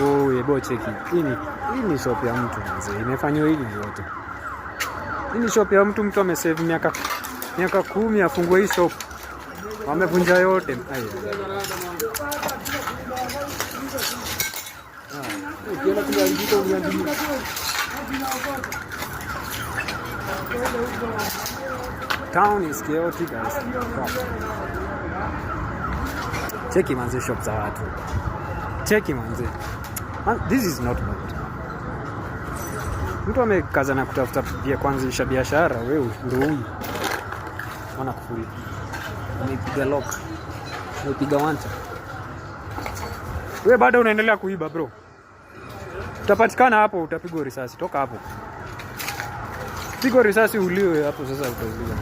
Oh, yebo cheki. Hii ni shop ya mtu mzee. Imefanywa hivi yote. Hii ni shop ya mtu, mtu amesave miaka 10 afungue hii shop. Wamevunja yote. Ai. Ukiona kumeharibika uniambie. Town is chaotic as fuck. Cheki manze shop za watu. Cheki manze. Man, this is not good. Mtu amekaza na kutafuta vya kuanzisha biashara, wewe ndio huyu. Ona kufuli. Ameipiga lock. Ameipiga wanta. Wewe bado unaendelea kuiba, bro. Utapatikana hapo, utapigwa risasi. Toka hapo. Pigwa risasi uliwe hapo sasa utauliwa.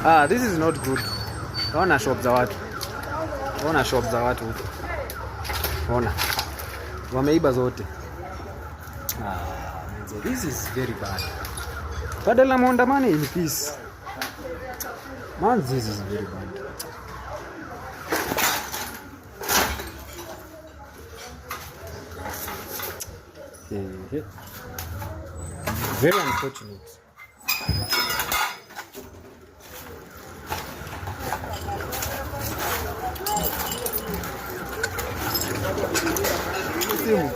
Ah, this is not good. Ona shop za watu. Ona shop za watu huko. Ona. Wameiba zote. Ah, manze, this is very bad. Badala muandamane in peace. Man, this is very bad. Eh, very unfortunate. Simu.